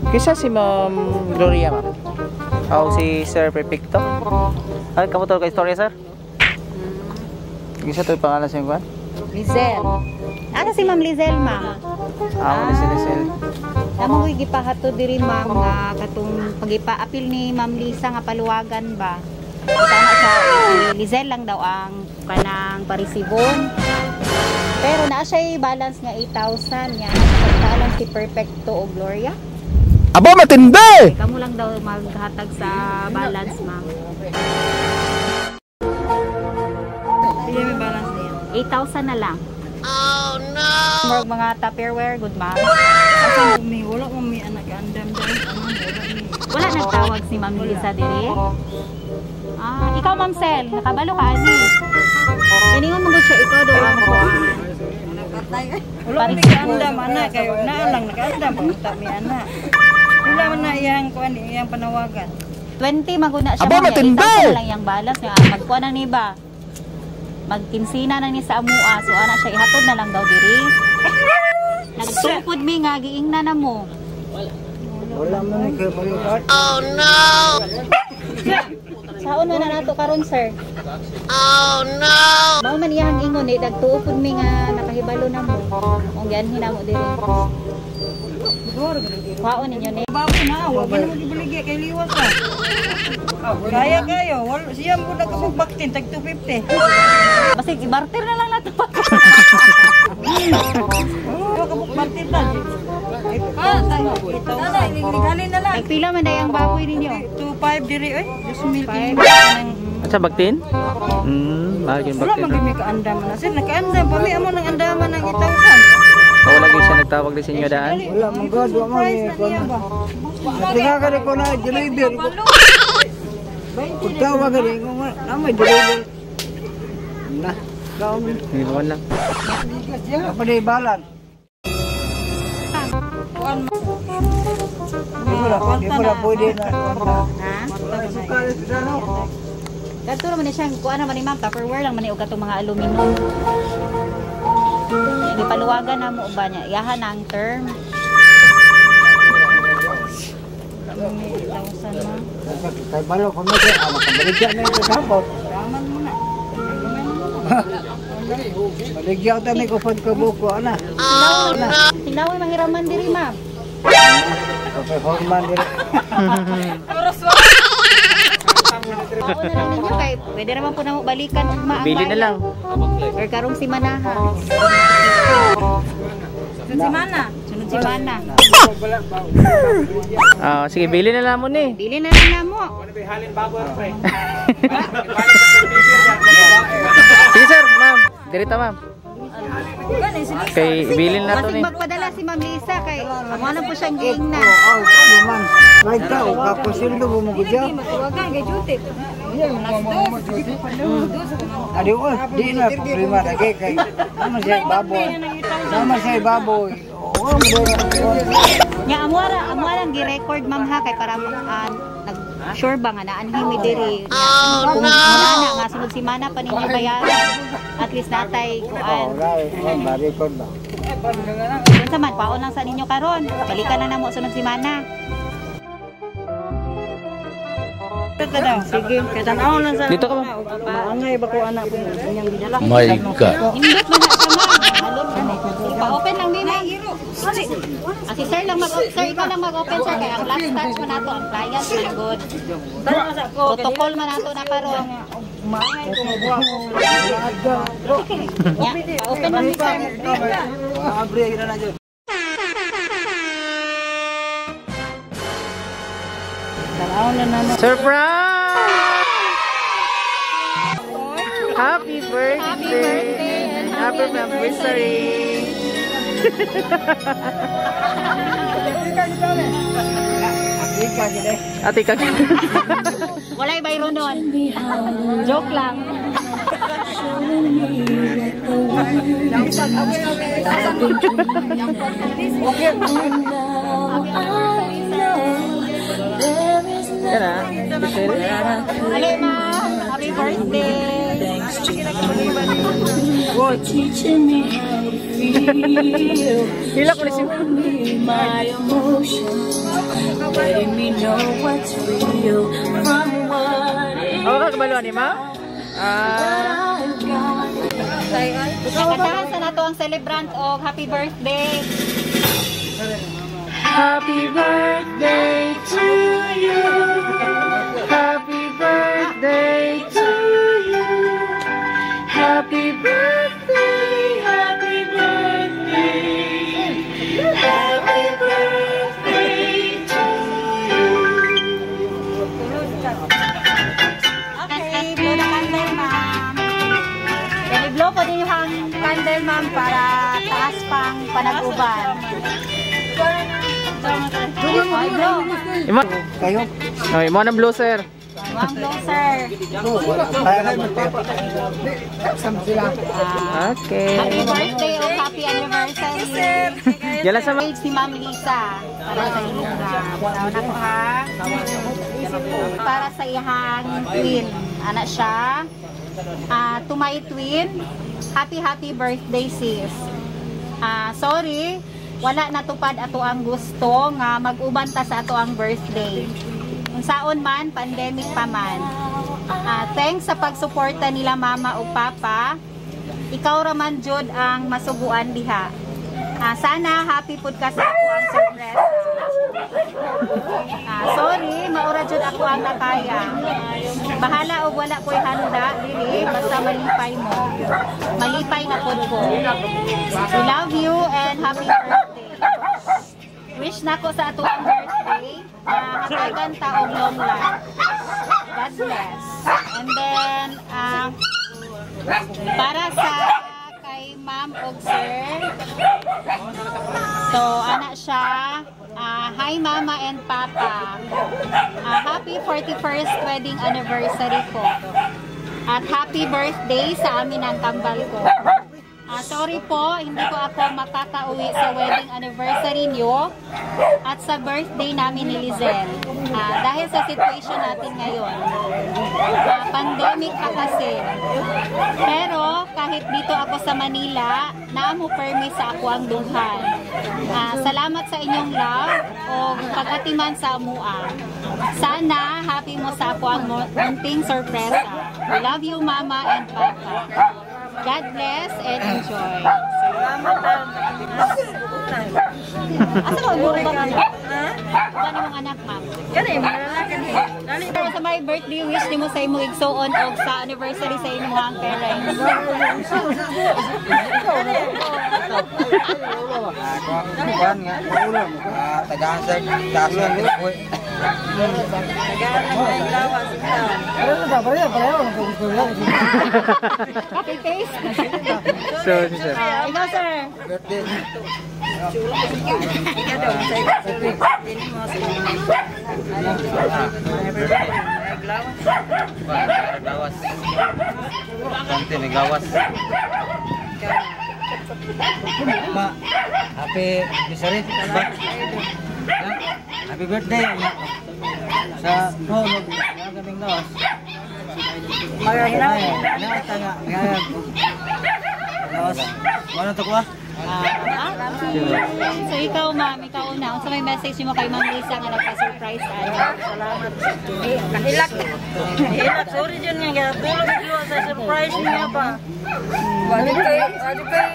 Kisa si Ma'am Gloria, ma'am. O si Sir Perfecto. Ay, kamo to kay istorya, sir? Kisa to pangalan sa inyo? Lizelle. Asa si Ma'am Lizelle, ma'am? Ah, si Lizelle. Tama ko gipahatod diri, ma'am, nga katong pagipa-apil ni Ma'am Lisa nga paluwagan ba. Sana siya si Lizelle lang daw ang kanang parisibon. Pero naa siya balance nga 8,000 niya. Pagkaalam si Perfecto o Gloria. Aba, matindi! Kamo lang daw maghatag sa balance, ma'am. Sige, may balance niya. 8,000 na lang. Oh no. Murag mga Tupperware, good ma'am. Asa mo mi wala mo mi anak andam dahil Wala nagtawag si Ma'am Lisa dire. Ah, ikaw Ma'am Sel, nakabalo ka ani. Iningon mo gud siya ikaw daw ang kuan. Wala mi kaandam anak kayo naa lang nakaandam unta mi anak. Wala man na iyang kuan iyang panawagan. 20 maguna siya. Aba, ma'am, matindi! 8,000 na lang iyang balance nga magkuan na ni ba. Magkinsina na ni sa amua, so ana siya ihatod na lang daw diri. Nagtupod mi nga giingna na mo. Wala man ni kay balikat. Saon na nato karon, sir? Oh no. Mao man iyang ingon eh nagtuo pud mi nga nakahibalo na mo. Ong gianhi na mo diri. Kwaon ninyo ni. Baboy na, wa ba mo gibaligya kay liwas ka. Kaya kayo, wala siya mo nagkabukbaktin tag 250. Basig i-barter na lang nato. Oh, kabukbaktin ta. Ah, tayo. na lang. Nagpila man day ang baboy ninyo. 25 diri oy. 2,000 kini. At sa bagtin? Mahal yung Wala man bagtin. gid mi kaandam na. Sir, nakaandam pa mi amo nang andaman ng 8,000. O, wala gyud siya nagtawag din sa inyo daan. Wala man god, wa man ni Surprise na niya ba? Tingnan ka ko na deliver ko. Pagtawa ka rin, na may deliver. Na, kaon. Hindi lang. Apa di balan? Di pala pwede na. Ha? Sukal sa no. Kadto naman ni siya, kuan naman ni ma'am, Tupperware lang man ni og katong mga aluminum. Gipaluwagan na mo ba niya? Iyahan na ang term. 8,000 ma. Kay balo ko na kay ama kabaligya na ito sabot. Raman mo na. Baligya ta ni ko pud ko buko ana. Oh, no. Tinaway manghiraman diri, ma'am. Okay, horman diri. Oo na lang ninyo kay pwede naman po na mo balikan ugma ang Bili na bayad. lang. Or karong simanaha. Sunod semana. Sunod simana. Ah, sige, bili na lang mo ni. Bili na lang na mo. Sige sir, ma'am. Dirita ma'am. Kay bilin na to Basig ni. magpadala si Ma'am Lisa kay amo na po siyang giing na. Oh, man. May tao ka kusildo mo mo gudya. Matuwagan kay duty. Adi oh, di na problema lagi kay naman siya baboy. Naman siya baboy. Oo, mo Nya amo ra ang gi-record ma'am ha kay para nag sure ba nga naanhi mi diri. Oh, kung no. Na nga sunod simana pa ninyo bayaran. At least natay kuan. Oh, right. Oh, ba-record ba? Unsa man paon lang sa ninyo karon. Balikan na namo sunod simana. Sige, kay tan-aw lang sa Dito ka ma'am. Maangay ba ko anak po inyang gidala. My God. Indot man na siya ma'am. Alon man eh. Pa-open lang ni ma'am. Ah, si sir lang mag sir ikaw lang mag-open sir kay ang last touch man nato ang client man good. Protocol man nato na karon. Maangay ko mabuha ko. Nya, pa-open lang ni sir. Abre na na dyan. Tan-aw na na. Surprise! Happy birthday! Happy birthday and Happy anniversary! Afrika gid eh. Ate ka. Walay bayro nun. Joke lang. Yan ah. Giselle. Ale ma'am, happy birthday. Hila ko ni si My emotions, letting me know what's real from what is. Ako ka kabalo ni ma? Ah, I've got Nakantahan sa nato ang celebrant og happy birthday. Happy birthday to you. Happy birthday to you. Happy birthday, happy birthday. Happy birthday to you. Okay, blow the candle, ma'am. Then i-blow po din yung candle, ma'am, para taas pang panag-uban. Ay, blow. Imo, Kayo. oh, imo na blow, sir. One blow, sir. Kaya naman tayo. Sila. Okay. Happy birthday o happy anniversary, sir. Yala sa Page ni Ma'am Lisa. Para sa iyong Tao na ko ha. Para sa iyang twin. Ana siya. Ah, to my twin, happy happy birthday, sis. Ah, sorry, wala natupad ato ang gusto nga mag-uban ta sa ato ang birthday. Unsaon man, pandemic pa man. Ah, thanks sa pagsuporta nila mama o papa. Ikaw raman jud ang masuguan diha. Ah, sana happy pud ka sa ako ang sorpresa. Ah, sorry, maura jud ako ang nakaya. Bahala og wala ko'y handa diri, basta malipay mo. Malipay na pud ko. We love you and happy birthday. Wish nako sa ato ang birthday na hatagan ta og long life. God bless. And then, para sa kay ma'am og sir. So, ana siya. Ah, hi, Mama and Papa. Ah, happy 41st wedding anniversary po. At happy birthday sa amin ang kambal ko. Ah, sorry po, hindi ko ako makakauwi sa wedding anniversary niyo at sa birthday namin ni Lizelle. Ah, dahil sa situation natin ngayon. Ah, pandemic pa kasi. Pero kahit dito ako sa Manila, naamo permi sa ako ang dunghan. Ah, salamat sa inyong love o pag-atiman sa amua. Sana happy mo sa ako ang munting sorpresa. We love you, Mama and Papa. God bless and enjoy. Salamat ah. Asa ka ubo ba? Ha? Uban imong anak, ma'am? Kani mga lalaki ni. Dali. Pero sa my birthday wish nimo sa imong igsuon og sa anniversary sa imong parents. Kuan nga, ulam. Ah, tagaan sa taas ng kinabuhi. Tagaan lang ang lawas ikaw. Copy paste. So, si sir. Ah, ikaw, sir. Birthday. Ikaw daw sa birthday nimo sa Birthday. Gawas. Konti may gawas. Ma, happy anniversary. Ba? Ha? Happy birthday. Ma. Sa no, mag kaming lawas. Ay, hinata nga. Lawas. Wala to ko ah. Ah, so ikaw, ma'am, ikaw una. Unsa may message nimo kay Ma'am Lisa nga nagpa-surprise ano? Salamat. Eh, kahilak. Kahilak, sorry dyan nga. Tulog ko sa surprise niya pa. Wala kay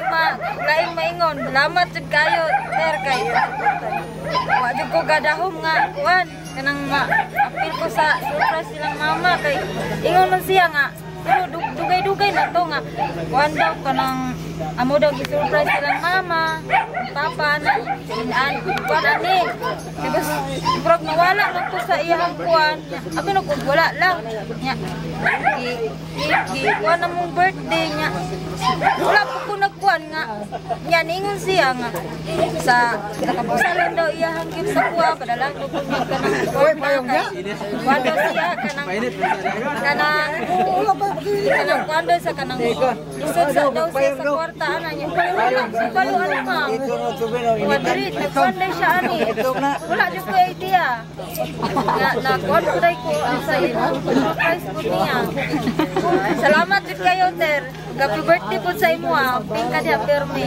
ma laing maingon. Salamat jud kayo, sir, kay wa jud ko gadahom nga kuan kanang ma apil ko sa surprise silang mama kay ingon man siya nga pero dugay-dugay na to nga kuan daw kanang amo daw gi-surprise silang mama, papa na an kuan ani. Because murag nawala lang to sa iyang kuan. Abi na kung wala lang nya. Gi gi, gi kuan na mong birthday nya. Wala po ko nagkuan nga. Nya ningon siya nga sa katapusan daw iyang gift sa kuha padala ko po niya kanang kuan niya. Kuan daw siya kanang kanang kanang kuan daw sa kanang lisod sa daw siya sa kwarta ana niya. Wala balo ano, ma'am. Kuan diri nagkuan daw siya ani. Wala jud ko idea. Nga na kuan ko dai ko sa surprise ko niya. Salamat jud kayo, sir. Happy birthday po sa imo ah. Pink ka diha permi.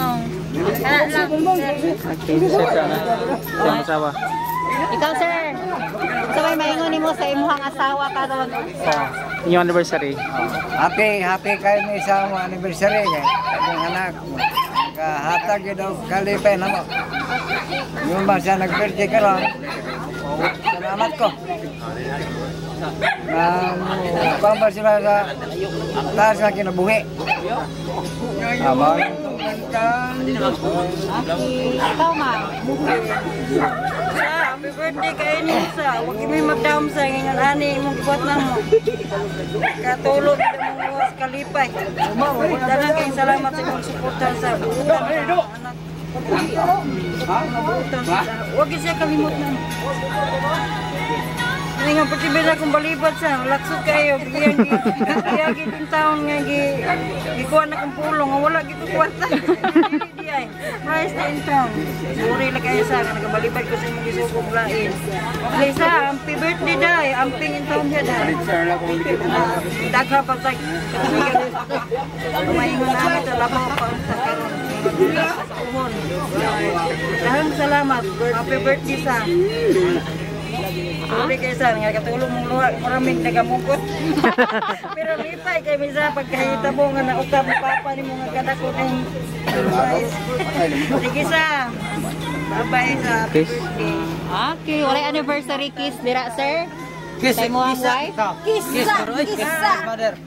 Oh. Kana lang, sir. Okay, sir, sana. Sa imong asawa. Ikaw, sir. Sa may maingon nimo sa imuhang asawa karon. Oh, inyong anniversary. Happy, happy kayo ni sa mga anniversary kay akong anak. Kahatag yun daw kalipay na mo. Yung ba siya nag-birthday karon? Salamat ko. Kung ba sila sa taas na kinabuhi. Aba. Okay. Ikaw, ma'am. Sa, happy birthday kay ni sa. Huwag kami magdam sa ngayon ani imong gibuhat namo. Katulog gid ang luwas kalipay. Daghang kayong salamat sa imong suporta sa buutan sa anak. Buutan sa. Huwag gid siya kalimot namo. Nga nga pati ba akong balibad sa laksot kayo bigyan gi gi taon nga gi gikuha na kong pulong nga wala gid ko kwarta. Dili di ay. Price na in town. Sorry lang kayo sa nagabalibad ko sa imong gisugong lain. Lisa, happy birthday day. Amping in town siya day. Dagha pa sa maingon na sa labaw pa sa karon. Sa uhon. Daghang salamat. Happy birthday sa. Sorry kayo sa nga katulong mong luha, maraming nagamukot. Pero lipay kay misa pagkahita mo nga naukab mo papa ni mo nga kadako ning surprise. Sige sa. Bye-bye sa. Happy Kiss. birthday. Okay, walay anniversary kiss dira, sir. Kiss, Sa imuhang wife. Kiss, kiss, kiss, mother.